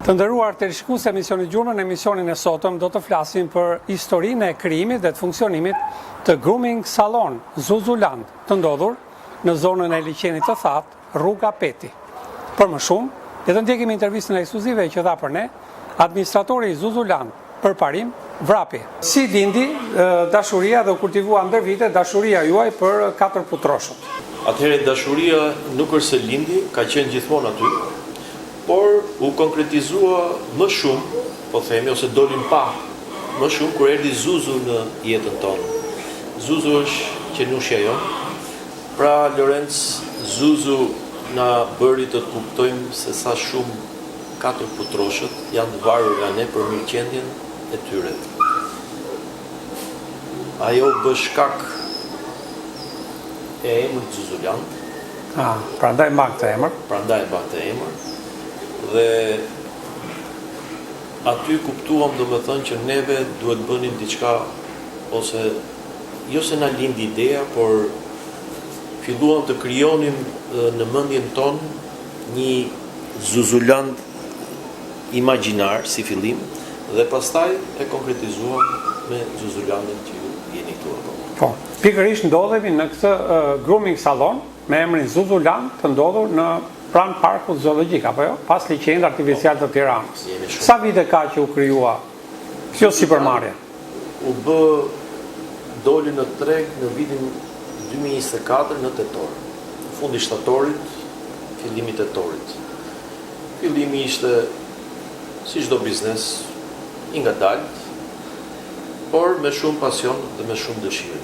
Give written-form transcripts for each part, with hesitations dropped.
Të nderuar teleshikues të emisionit Gjurmë, në emisionin e sotëm do të flasim për historinë e krijimit dhe të funksionimit të Grooming Salon Zuzuland, të ndodhur në zonën e Liqenit të Thatë, Rruga Peti. Për më shumë, le të ndjekim intervistën ekskluzive që dha për ne administratori i Zuzuland, Përparim Vrapi. Si lindi dashuria dhe u kultivua ndër vite dashuria juaj për katërputroshët? Atëherë dashuria nuk është se lindi, ka qenë gjithmonë aty, por u konkretizua më shumë, po themi, ose doli në pah më shumë kur erdhi Zuzu në jetën tonë. Zuzu është qenushja jonë. Pra Lorenc Zuzu na bëri të kuptojmë se sa shumë Katërputroshët janë të varur nga ne për mirëqenien e tyre. Ajo u bë shkak e emrit Zuzuland. Ah, prandaj mban këtë emër. Prandaj mban këtë emër. Dhe aty kuptuam domethënë që neve duhet bënim diçka ose jo se na lindi ideja, por filluam të krijonim në mendjen tonë një Zuzuland imagjinar si fillim dhe pastaj e konkretizuam me Zuzulandin që ju jeni këtu akoma. Po, pikërisht ndodhemi në këtë grooming salon me emrin Zuzuland të ndodhur në pranë Parkut Zoologjik, apo jo? Pas liqenit artificial të Tiranës. Sa vite ka që u krijua kjo sipërmarrje? U bë doli në treg në vitin 2024 në tetor. Fundi i shtatorit, fillimi i tetorit. Fillimi ishte si çdo biznes i ngadaltë, por me shumë pasion dhe me shumë dëshirë.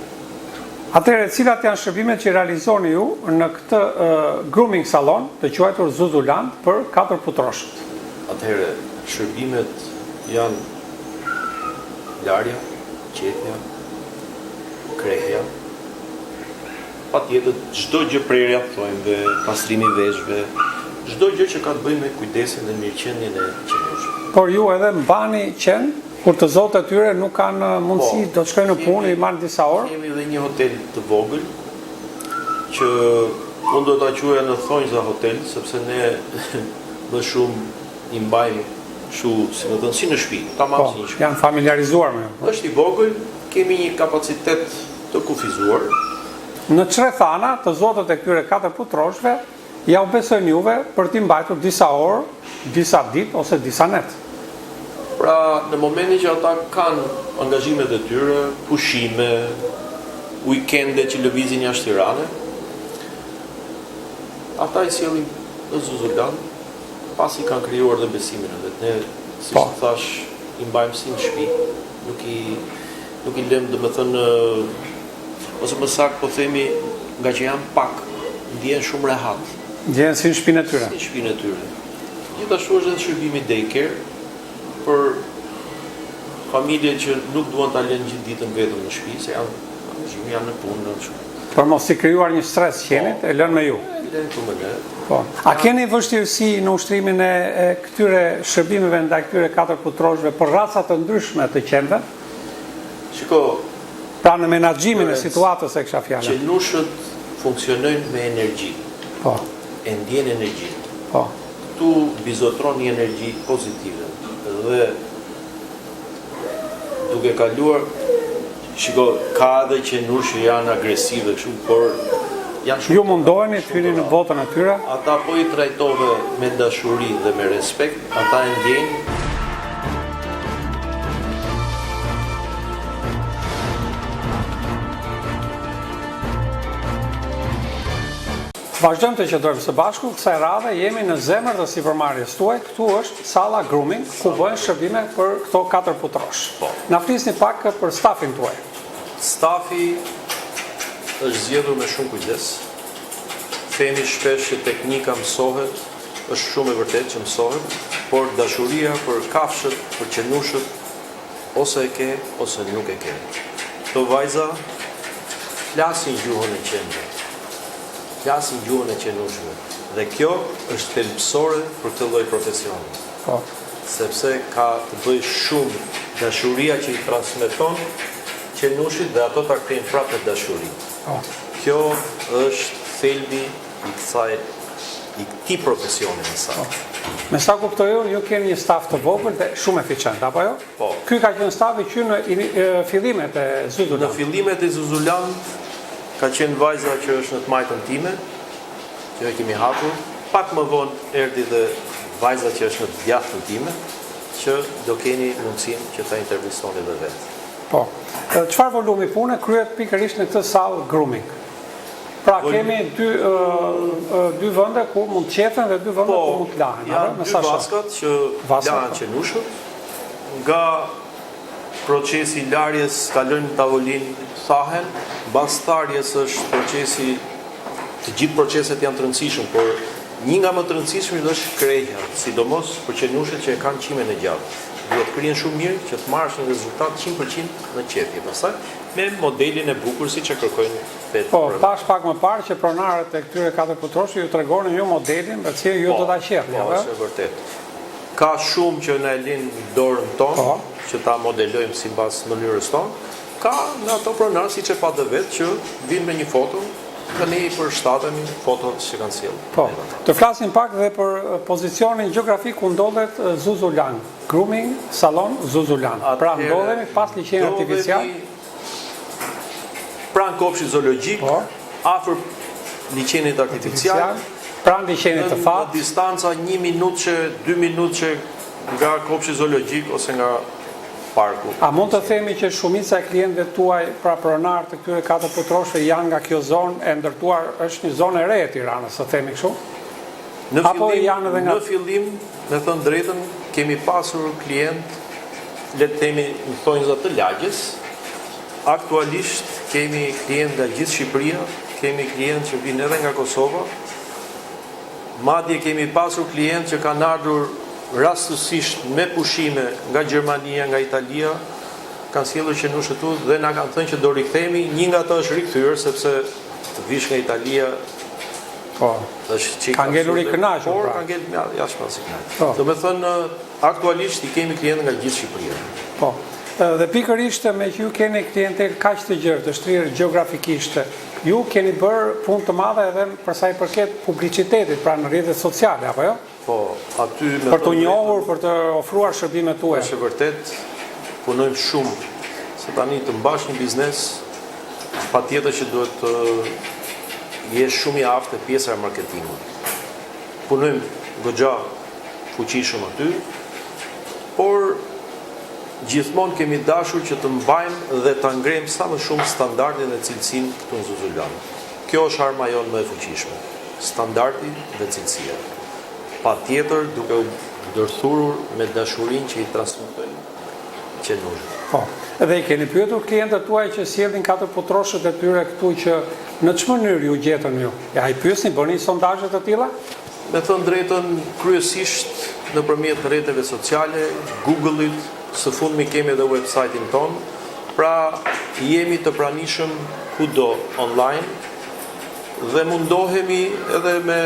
Atëherë, cilat janë shërbimet që realizoni ju në këtë grooming salon të quajtur Zuzuland për katërputroshët? Atëherë, shërbimet janë larja, qethja, krehja, Patjetër, çdo gjë prerja e thonjve, pastrimi i veshëve, çdo gjë që ka të bëjë me kujdesin dhe mirëqenien e qenushëve. Por ju edhe mbani qen kur të zotët e tyre nuk kanë mundësi, do të shkojnë në punë, i marrin disa orë? Kemi edhe një hotel të vogël që unë do ta quaja në thonjza hotel, sepse ne më shumë i mbajmë kështu, si me thënë, si në shtëpi, tamam po, si në shtëpi. Janë familiarizuar me. Është i vogël, kemi një kapacitet të kufizuar. Në ç'rrethana të zotët e këtyre katërputroshëve jua besojnë juve për t'i mbajtur disa orë, disa ditë ose disa net? Pra, në momentin që ata kanë angazhimet e tyre, pushime, uikende që lëvizin jashtë Tirane, ata i sjellin në Zuzuland, pasi kanë krijuar dhe besimin e vet. Ne, siç po. të thashë, i mbajmë si në shtëpi, nuk i Nuk i lëmë, domethënë, ose më saktë po themi, nga që janë pak, ndjehen shumë rehat. Ndjehen si në shpinë e tyre. Si në shpinë e tyre. Gjithashtu është edhe shërbimi daycare për familje që nuk duan ta lënë gjithë ditën vetëm në shtëpi, se janë angazhime, janë në punë, në kështu. Për mos i krijuar një stres qenit, po, e lënë me ju. E lënë këtu me ne. Po. A keni vështirësi në ushtrimin e, e këtyre shërbimeve ndaj këtyre katërputroshëve për raca të ndryshme të qenve? Shiko, Pra në menaxhimin e situatës e kisha fjalën. Qenushët funksionojnë me energji. Po. E ndjen energjinë. Po. Këtu mbizotëron një energji pozitive dhe duke kaluar shiko ka edhe qenushë që janë agresive kështu, por janë shumë Ju mundoheni të hyni në botën e tyre? Ata po i trajtove me dashuri dhe me respekt, Ata e ndjejnë. Vazhdojmë të qëndrojmë së bashku, kësaj radhe jemi në zemër të sipërmarrjes tuaj, këtu është salla grooming, ku bëhen shërbime për këto katërputroshë. Po. Na flisni pak për stafin tuaj. Stafi është zgjedhur me shumë kujdes. Themi shpesh që teknika mësohet, Është shumë e vërtetë që mësohet, por dashuria për kafshët, për qenushët, ose e ke, ose nuk e ke. Këto vajza flasin gjuhën e qenve, flasin gjuhën e qenushëve dhe kjo është thelbësore për këtë lloj profesioni. Po. Sepse ka të bëjë shumë dashuria që i transmeton qenushit dhe ato ta kthejnë prapë me dashuri. Po. Kjo është thelbi i kësaj i këtij profesioni më saktë. Po. Me sa kuptoj unë, ju keni një staf të vogël dhe shumë eficient, apo jo? Po. Ky ka qenë stafi që në fillimet e Zuzuland. Në fillimet e Zuzuland ka qenë vajza që është në të majtën time, që e kemi hapur. Pak më vonë erdhi dhe vajza që është në të djathtën time, që do keni mundësinë që ta intervistoni dhe vetë. Po. Çfarë volumi pune kryhet pikërisht në këtë sallë grooming? Pra kemi dy dy vende ku mund të qethen dhe dy vende po, ku mund të lahen, apo me sa shoh. Vaskat që lahen po. qenushët nga procesi i larjes kalojnë në tavolinë, thahen, mbas tharjes është procesi të gjithë proceset janë të rëndësishëm, por një nga më të rëndësishmit është krehja, sidomos për qenushet që e kanë qimen e gjatë. Duhet krihen shumë mirë që të marrësh një rezultat 100% në qethje. Pastaj me modelin e bukur siç e kërkojnë vetë. Po, thashë pak më parë që pronarët e këtyre katërputroshëve ju tregonin ju modelin me të cilin ju po, do ta qethni, po, është e vërtetë. Ka shumë që na e lënë dorën tonë, po. që ta modelojmë sipas mënyrës tonë. Ka nga ato pronarë siç e patë vetë që vijnë me një foto dhe ne i përshtatemi fotot që kanë sjellë. Po. Të flasim pak dhe për pozicionin gjeografik ku ndodhet Zuzuland. Grooming Salon Zuzuland. Pra ndodhemi pas liqenit artificial. Pranë kopshtit zoologjik, po. afër liqenit artificial, pranë liqenit të thatë. Në distanca 1 minutëshe, 2 minutëshe nga kopshti zoologjik ose nga parku. A mund të themi që shumica e klientëve tuaj, pra pronarë të këtyre katërputroshëve janë nga kjo zonë e ndërtuar, është një zonë e re e Tiranës, të themi kështu? Në fillim, janë edhe nga... Në fillim, me thënë drejtën, kemi pasur klientë, le të themi në thonjëza të lagjes. Aktualisht kemi klientë nga gjithë Shqipëria, kemi klientë që vijnë edhe nga Kosova. Madje kemi pasur klientë që kanë ardhur rastësisht me pushime nga Gjermania, nga Italia, kanë sjellur qenushët këtu dhe na kanë thënë që do rikthehemi, një nga ata është rikthyer sepse të vish nga Italia Po. Është çik. Ka ngelur i kënaqur. Por pra. ka ngelur jashtë mase i kënaqur. Po. Domethënë aktualisht i kemi klientë nga gjithë Shqipëria. Po. Dhe pikërisht meqë ju keni klientelë kaq të gjerë, të shtrirë gjeografikisht, ju keni bërë punë të madhe edhe për sa i përket publicitetit, pra në rrjetet sociale, apo jo? Po, aty me Për t'u njohur, për të ofruar shërbimet tuaja. Është e vërtetë, punojmë shumë, se tani të mbash një biznes, patjetër që duhet të jesh shumë i aftë te pjesa e marketingut. Punojmë goxha fuqishëm aty, por gjithmonë kemi dashur që të mbajmë dhe ta ngrejmë sa më shumë standardin dhe cilësinë këtu në Zuzuland. Kjo është arma jonë më e fuqishme, standardi dhe cilësia. Patjetër duke u ndërthurur me dashurinë që i transmetojmë qenushëve. Po. Dhe i keni pyetur klientët tuaj që sjellin katërputroshët e tyre këtu që në ç'mënyrë ju gjetën ju? A i pyesni, bëni sondazhe të tilla? Me thënë drejtën, kryesisht nëpërmjet rrjeteve sociale, Google-it, së fundmi kemi edhe website-in tonë, Pra jemi të pranishëm kudo online dhe mundohemi edhe me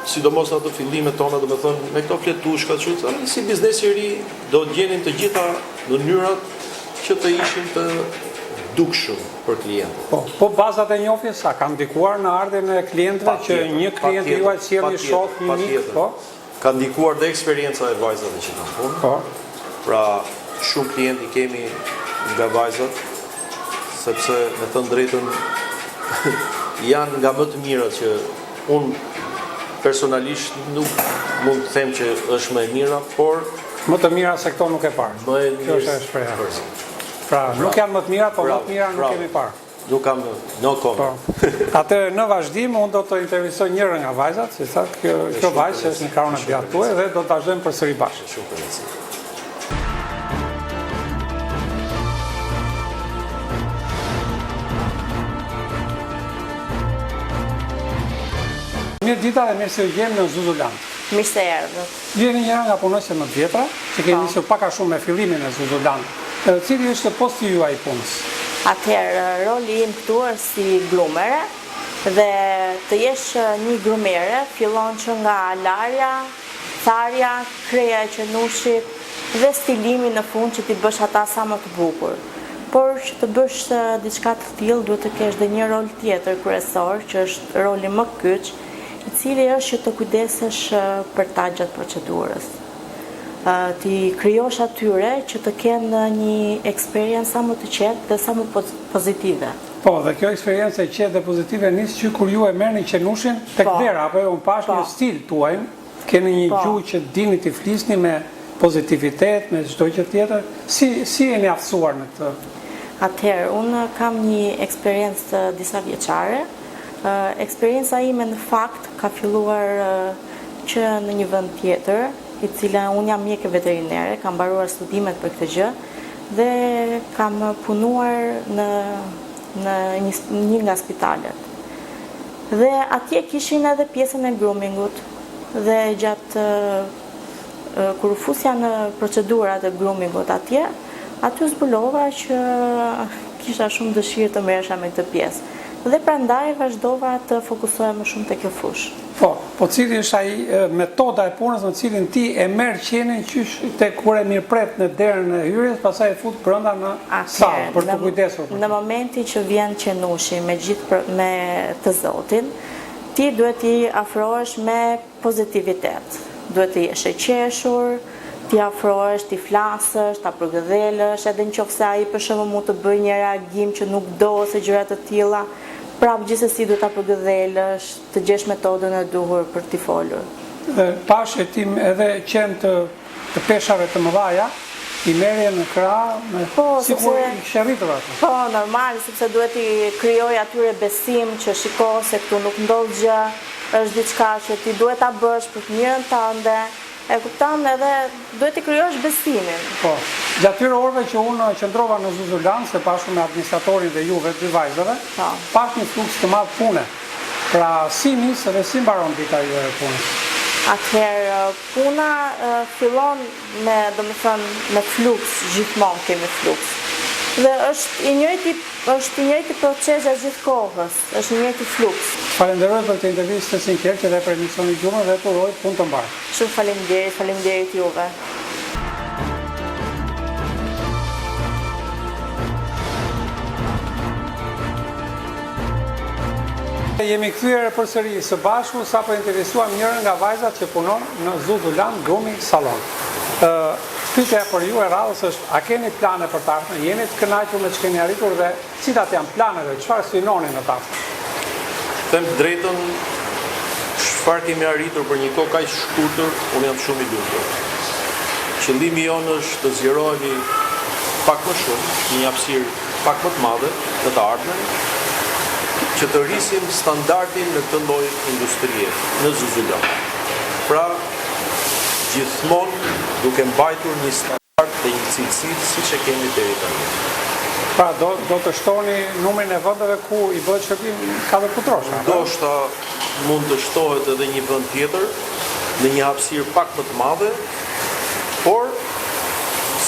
sidomos në ato fillimet tona, domethënë me këto fletushka që thonë si biznes i ri do të gjenim të gjitha mënyrat që të ishim të dukshëm për klientët. Po, po bazat e njohjes sa kanë ndikuar në ardhjen e klientëve që një klient i juaj sjell një shok, një mik, po? Ka ndikuar dhe eksperienca e vajzave që kanë punë. Po. Pra, shumë klientë i kemi nga vajzat, sepse me thënë drejtën janë nga më të mirat që unë personalisht nuk mund të them që është më e mira, por më të mira se këto nuk ke parë. Më e mirë. Kjo është shprehja. Pra, nuk janë më të mira, por më të mira nuk kemi parë. Nuk kam no comment. Po. Atëherë në vazhdim unë do të intervistoj njërën nga vajzat, si tha, kjo kjo vajzë që është në krahun e djathtë tuaj dhe do të vazhdojmë përsëri bashkë. Shumë kënaqësi. Mirëdita dhe mirë se ju gjejmë në Zuzuland. Mirë se erdhët. Ju jeni njëra nga punonjëset më të vjetra, që keni po. nisur pak a shumë me fillimin e Zuzuland. Cili është posti juaj i punës? Atëherë, roli im këtu është si grumere dhe të jesh një grumere fillon që nga larja, tharja, krehja e qenushit dhe stilimi në fund që t'i bësh ata sa më të bukur. Por që të bësh diçka të tillë duhet të kesh dhe një rol tjetër kryesor që është roli më kyç. i cili është që të kujdesesh për ta gjatë procedurës. T'i krijosh atyre që të kenë një eksperiencë sa më të qetë dhe sa më pozitive. Po, dhe kjo eksperiencë e qetë dhe pozitive nis që kur ju e merrni qenushin tek po. dera, apo jo, unë pashë po. një stil tuajin, keni një po. gjuhë që dini t'i flisni me pozitivitet, me çdo gjë tjetër. Si si jeni aftësuar në këtë? Atëherë, unë kam një eksperiencë disavjeçare. Eksperienca ime në fakt ka filluar që në një vend tjetër, i cila unë jam mjeke veterinere, kam mbaruar studimet për këtë gjë dhe kam punuar në në një, një nga spitalet. Dhe atje kishin edhe pjesën e groomingut dhe gjatë kur u fusja në procedurat e groomingut atje, aty zbulova që kisha shumë dëshirë të merresha me këtë pjesë. Dhe prandaj vazhdova të fokusohem më shumë te kjo fushë. Po, po cili është ai metoda e punës në cilin ti e merr qenin qysh te kur e mirëpret në derën e hyrjes, pastaj e fut brenda në sallë për t'u kujdesur për të. Në momentin që vjen qenushi me gjithë me të zotin, ti duhet t'i afrohesh me Pozitivitet. Duhet të jesh e qeshur, t'i afrohesh, t'i flasësh, ta përgëdhelësh, edhe në qoftë se ai për shembull mund të bëjë një reagim që nuk do ose gjëra të tilla, prapë gjithsesi duhet ta përgëdhelësh, të gjesh metodën e duhur për t'i folur. Dhe pashë ti edhe qentë të peshave të mëdhaja, i merrje në krah, me po, sikur i kishe rritur ato. Po, normal, sepse duhet t'i krijoj atyre besim që shiko se këtu nuk ndodh gjë, është diçka që ti duhet ta bësh për të mirën tënde, e kupton edhe duhet t'i krijosh besimin. Po, gjatë këtyre orëve që unë qëndrova në Zuzuland, së bashku me administratorin dhe juve, dy vajzave, po. pashë një fluks të madh pune. Pra, si nis dhe si mbaron dita juaj e punës? Atëherë, Puna fillon me, domethënë, me fluks, gjithmonë kemi fluks. Dhe është i njëjti, është i njëjti proces gjatë gjithë kohës, është i njëjti fluks. Të falenderoj për këtë intervistë të sinqertë që dhe për emisionin Gjurmë dhe të uroj punë të mbarë. Shumë faleminderit, faleminderit juve. Jemi kthyer përsëri së bashku sapo intervistuam njërën nga vajzat që punon në Zuzuland Grooming Salon. Ë pyetja për ju e radhës është a keni plane për të ardhmen? Jeni të kënaqur me ç'keni arritur dhe cilat janë planet dhe çfarë synoni në të ardhmen? Them të drejtën, çfarë kemi arritur për një kohë kaq të shkurtër, unë jam shumë i lumtur. Qëllimi jonë është të zgjerohemi pak më shumë, në një hapësirë pak më të madhe në të ardhmen, që të rrisim standardin në këtë lloj industrie, në Zuzuland. Pra, gjithmonë duke mbajtur një standard dhe një cilësi siç e kemi deri tani. Pra, do, do të shtoni numrin e vendeve ku i bëhet shërbim katërputroshëve, apo? Ndoshta mund të shtohet edhe një vend tjetër, në një hapësirë pak më të madhe, por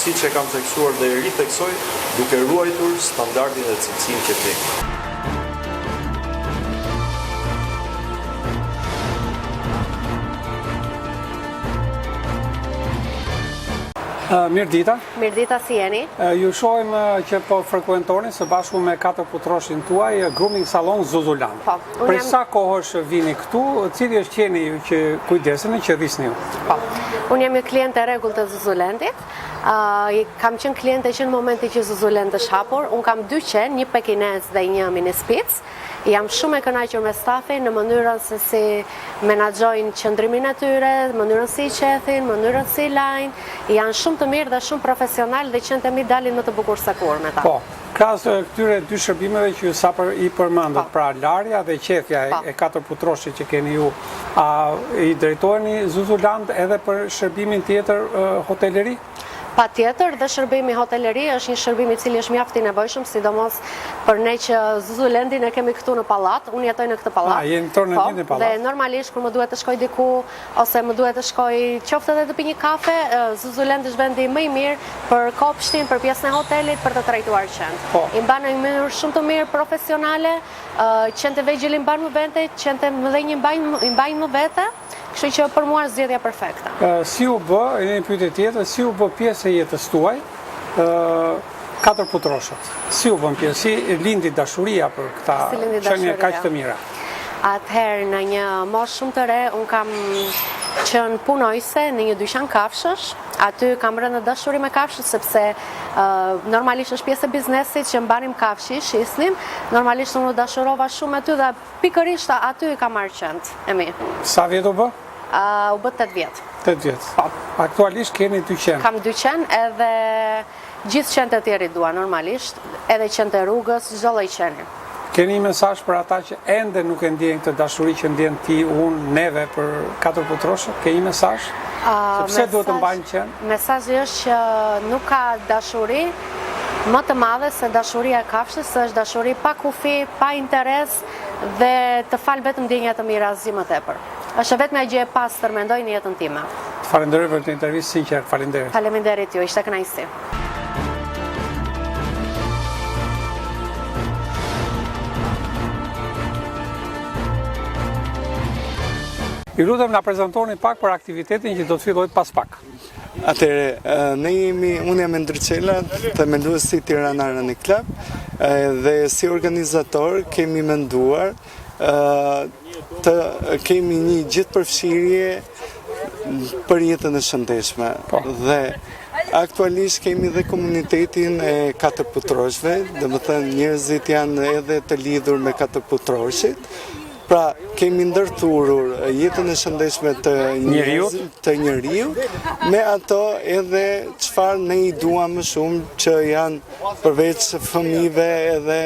siç e kam theksuar dhe e ritheksoj, duke ruajtur standardin dhe cilësinë që kemi. Mirëdita. Mirëdita, si jeni? Ju shohim që po frekuentoni së bashku me katërputroshin tuaj Grooming Salon Zuzuland. Po, Prej sa kohësh vini këtu, cili është qeni ju që kujdeseni, që rrisni ju? Po, unë jam një kliente e rregullt e Zuzulendit. Kam qenë kliente që në momentin që Zuzulend është hapur. Unë kam dy qen, një pekinez dhe një mini spitz. Jam shumë e kënaqur me stafin në mënyrën se si menaxhojnë qëndrimin e tyre, mënyrën si i qethin, mënyrën si i lajnë. Janë shumë të mirë dhe shumë profesional dhe qentë e mi dalin më të bukur se kurrë me ta. Po. Krahas këtyre dy shërbimeve që ju sapo i përmendët, po. pra larja dhe qethja po. e katërputroshit që keni ju, a i drejtoheni Zuzuland edhe për shërbimin tjetër hoteleri? Patjetër dhe shërbimi hoteleri është një shërbim i cili është mjaft i nevojshëm, sidomos për ne që Zuzulendin e kemi këtu në pallat, unë jetoj në këtë pallat. A, jeni në po, pallat. Dhe normalisht kur më duhet të shkoj diku ose më duhet të shkoj qoftë edhe të pi një kafe, Zuzulend është vendi më i mirë për kopshtin, për pjesën e hotelit, për të trajtuar qentë. Po. I mban në një mënyrë shumë të mirë profesionale, qentë e vegjël i mban më vete, qentë e mëdhenj i mbajnë i mbajnë më vete, kështu që për mua është zgjedhja perfekte. Si u bë, një pyetje tjetër, si u bë pjesë e jetës tuaj, katërputroshët? Si u bën pjesë, si lindi dashuria për këta qenie kaq të mira? Atëherë në një moshë shumë të re unë kam qenë punonjëse në një dyqan kafshësh. Aty kam rënë në dashuri me kafshët sepse normalisht është pjesë e biznesit që mbanim kafshë, i shisnim. Normalisht unë u dashurova shumë aty dhe pikërisht aty i kam marrë qentë e mi. Sa vjet u bë? U bë 8 vjet. 8 vjet. Po. Aktualisht keni dy qen. Kam dy qen edhe Gjithë qentë e tjerë i dua normalisht, edhe qentë e rrugës, çdo lloj qeni. Keni një mesazh për ata që ende nuk e ndjejnë këtë dashuri që ndjen ti, unë, neve për katërputroshët? Ke një mesazh? Se pse duhet të mbajnë qen? Mesazhi është që nuk ka dashuri më të madhe se dashuria e kafshës, se është dashuri pa kufi, pa interes dhe të fal vetëm ndjenja të mira, asgjë më tepër. Është e vetmja gjë e pastër mendoj në jetën time. Të falenderoj për këtë intervistë sinqert, faleminderit. Faleminderit ju, ishte kënaqësi. Ju lutem na prezantoni pak për aktivitetin që do të fillojë pas pak. Atëherë, ne jemi, unë jam Endri Çela, themeluesi i Tirana Running Club, dhe si organizator kemi menduar të kemi një gjithëpërfshirje për jetën e shëndetshme. Po. Dhe aktualisht kemi dhe komunitetin e katërputroshëve, domethënë njerëzit janë edhe të lidhur me katërputroshit, Pra, kemi ndërthurur jetën e shëndetshme të njeriut, të njeriut, me ato edhe çfarë ne i duam më shumë që janë përveç fëmijëve edhe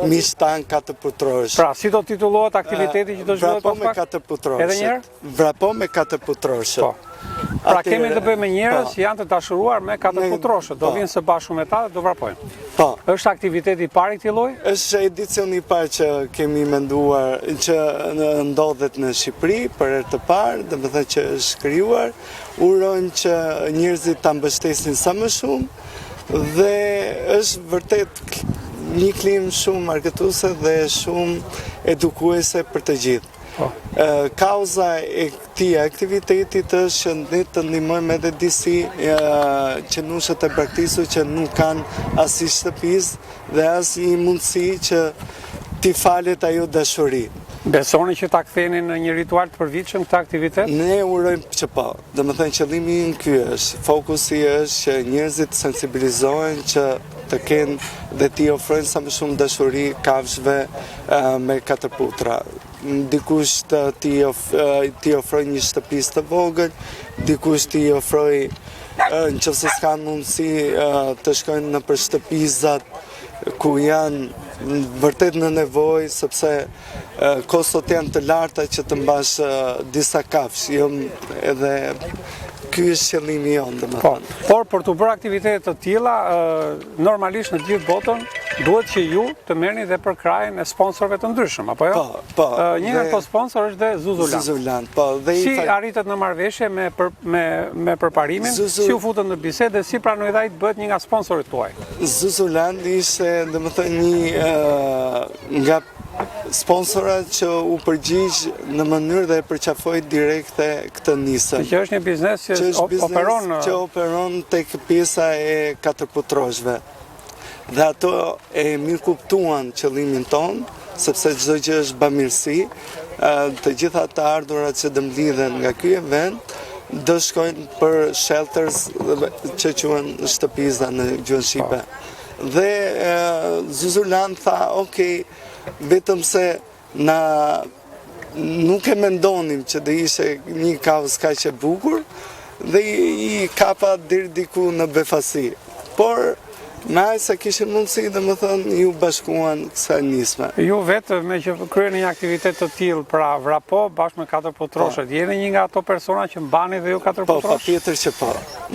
miqtë tanë katërputrosh. Pra, si do titullohet aktiviteti që do zhvillohet pas pak? Vrapo me katërputroshët. Edhe një herë? Vrapo me katërputroshët. Po. Pra kemi të bëjmë me njerëz po. që janë të dashuruar me katërputroshët, do po. vinë së bashku me ta dhe do vrapojnë. Po. Është aktiviteti i parë i këtij lloji? Është edicioni i parë që kemi menduar që ndodhet në Shqipëri për herë të parë, domethënë që është krijuar. Urojmë që njerëzit ta mbështesin sa më shumë dhe është vërtet një klimë shumë argëtuese dhe shumë edukuese për të gjithë. Po. Kauza e këtij aktivitetit është që ne të ndihmojmë edhe disi qenushët e braktisur që nuk kanë asnjë shtëpizë dhe asnjë mundësi që t'i falet ajo dashuri. Besoni që ta ktheni në një ritual të përvitshëm këtë aktivitet? Ne urojmë që po. Domethënë qëllimi ynë ky është, fokusi është që njerëzit të sensibilizohen që të kenë dhe t'i ofrojnë sa më shumë dashuri kafshëve me katër putra. Dikush të t'i ofrojë një shtëpizë të vogël, dikush t'i ofrojë në qoftë se s'kanë mundësi të shkojnë nëpër shtëpizat ku janë vërtet në nevojë, sepse kostot janë të larta që të mbash disa kafshë, jo edhe ky është qëllimi jonë, domethënë. Po, por për të bërë aktivitete të tilla, normalisht në gjithë botën duhet që ju të merrni dhe përkrahjen e sponsorëve të ndryshëm, apo jo? Po, po. Një nga këto sponsor është dhe Zuzuland. Zuzuland, po. Dhe si arritët në marrëveshje me për, me me Përparimin, si u futët në bisedë dhe si pranoi dhe ai të bëhet një nga sponsorët tuaj? Zuzuland ishte, domethënë, një nga sponsorat që u përgjigj në mënyrë dhe e përqafoi direkte këtë nismë. Që është një biznes që, që është biznes operon që operon tek pjesa e katërputroshëve. Dhe ato e mirëkuptuan qëllimin tonë, sepse çdo gjë është bamirësi, të gjitha të ardhurat që do mblidhen nga ky event do shkojnë për shelters që quhen shtëpiza në gjuhën shqipe. Po. Dhe Zuzuland tha, ok, vetëm se na nuk e mendonim që do ishte një kauzë kaq e bukur dhe i kapa deri diku në befasi. Por, me aq sa kishin mundësi, domethënë, iu bashkuan kësaj nisme. Ju vetë, meqë kryeni një aktivitet të tillë, pra vrapo bashkë me katërputroshët, po. jeni një nga ato persona që mbani dhe ju katërputroshë? Po, patjetër që po.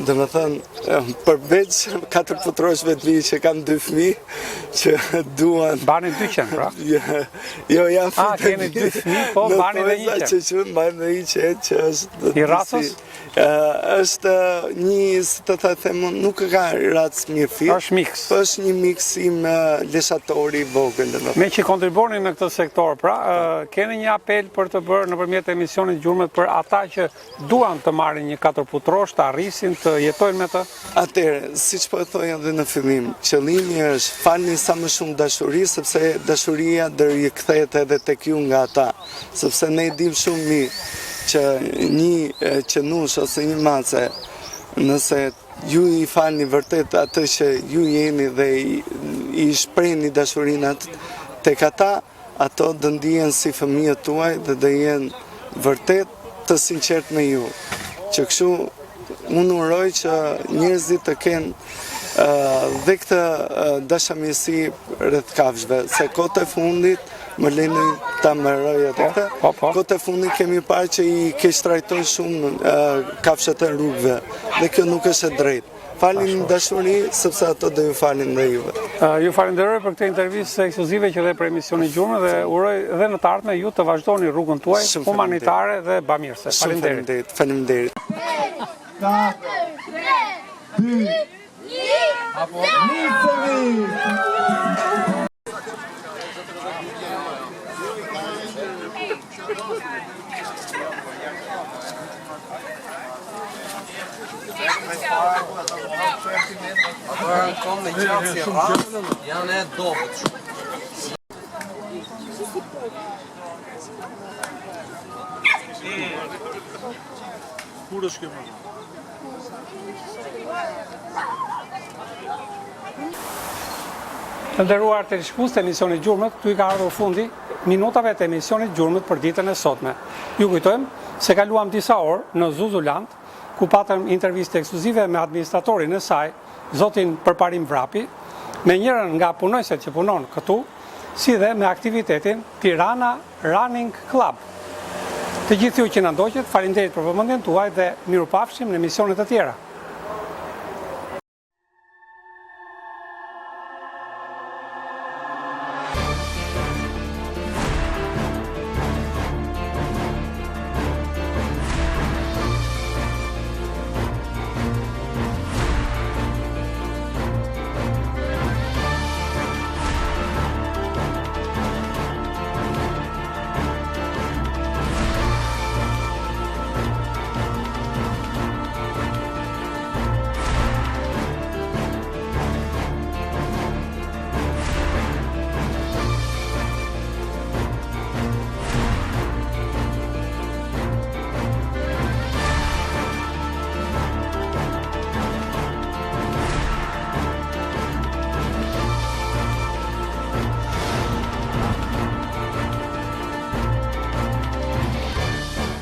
Domethënë, përveç katërputroshëve të mi që kam dy fëmijë që duan Mbani dy qen, pra? Jo, janë A, keni dy fëmijë, po mbani dhe një qen. Që që mbani dhe një qen që është I racës? Është një, si të ta them, nuk ka racë mirëfilltë. Është. miks. Po është një miksim leshatori i vogël, domethënë. Meqë kontribuoni në këtë sektor, pra, keni një apel për të bërë nëpërmjet emisionit Gjurmët për ata që duan të marrin një katërputrosh, ta rrisin, të jetojnë me të? Atëherë, siç po e thoja dhe në fillim, qëllimi është falni sa më shumë dashuri, sepse dashuria do rikthehet edhe tek ju nga ata, sepse ne e dimë shumë mirë që një qenush ose një mace, nëse ju i falni vërtet atë që ju jeni dhe i shprehni dashurinë atë tek ata, ato do ndihen si fëmijët tuaj dhe do jenë vërtet të sinqertë me ju. Që kështu unë uroj që njerëzit të kenë dhe këtë dashamirësi rreth kafshëve, se kohët e fundit më leni ta mbaroj edhe po, këtë. Po, po. Kohët e fundit kemi parë që i keqtrajtojnë shumë kafshët e rrugëve dhe kjo nuk është e drejtë. Falni dashuri, sepse ato do ju falin dhe juve. Ju falenderoj për këtë intervistë ekskluzive që dhe për emisionin Gjurmët dhe uroj dhe në të ardhme ju të vazhdoni rrugën tuaj humanitare dhe bamirëse. Faleminderit. Faleminderit. 4, 3, 2, 1, 0. Kur është kjo më? Të nderuar teleshikues të emisionit Gjurmët, këtu i ka ardhur fundi minutave të emisionit Gjurmët për ditën e sotme. Ju kujtojmë se kaluam disa orë në Zuzuland, ku patëm intervistë ekskluzive me administratorin e saj, zotin Përparim Vrapi, me njërën nga punonjëset që punon këtu, si dhe me aktivitetin Tirana Running Club. Të gjithë ju që na ndoqët, faleminderit për vëmendjen tuaj dhe mirupafshim në emisione të tjera.